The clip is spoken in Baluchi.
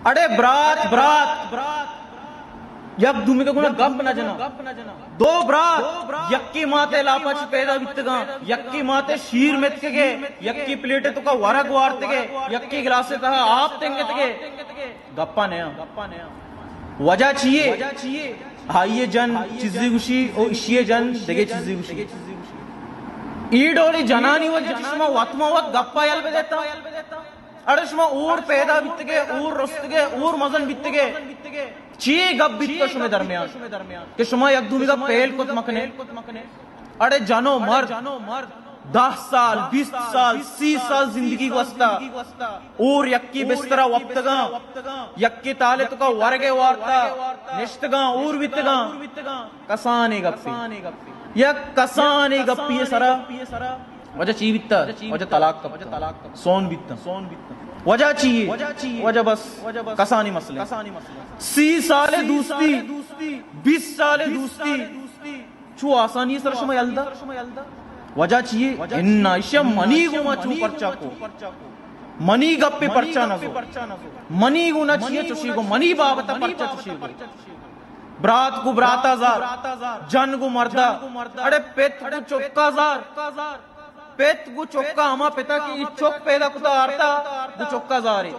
اڑے برات، برات، یک دومی کے گنا گپ نہ جنا۔ دو برات، یکی ماتے لاپا چی پیدا بیتگاں، یکی ماتے شیر متکگے، یکی پلیٹ توکا ورگ وارتگے، یکی گلاسے تہا آپ تنگتگے۔ گپا نیاں۔ وجہ چیے؟ آئیے جن چیزی گوشی او اشیے جن دگے چیزی گوشی۔ ای ڈولی جنانی وجہ چی شما وت ما وت گپا یل بدیتا؟ اڑے شما اور پیدا بیتگے، اور رستگے، اور مزن بیتگے۔ چی گپ بیت شما درمیان کہ شما یک دومی گپ پہل کت مکنے؟ اڑے جنو مرد دہ سال، بیست سال، سی سال زندگی گوستا، اور یکی بسترا وپتگاں، یکی تالے توکا ورگے وارتا، نشتگاں، اور بیتگاں، کسانے گپی، یک کسانے گپی سرا۔ وجہ چی بیتا؟ وجہ طلاق کپتا۔ سون بیتا۔ وجہ چی؟ وجہ بس کسانی مسئلہ۔ سی سال دوستی، بیست سال دوستی، چو آسانی سر شما یلدا؟ وجہ چی؟ انا اشیا منی گوما چو پرچا کو؟ منی گپے پرچا نزو؟ منی گونا چی چوشی کو؟ منی بابتا پرچا چوشی کو؟ برات گو براتا زار، جن گو مردا۔ اڑے پت گو چکا زار، پت گو چکا، ہما پتا کہ ای چک پیدا کتا آرتا، گو چکا زارے۔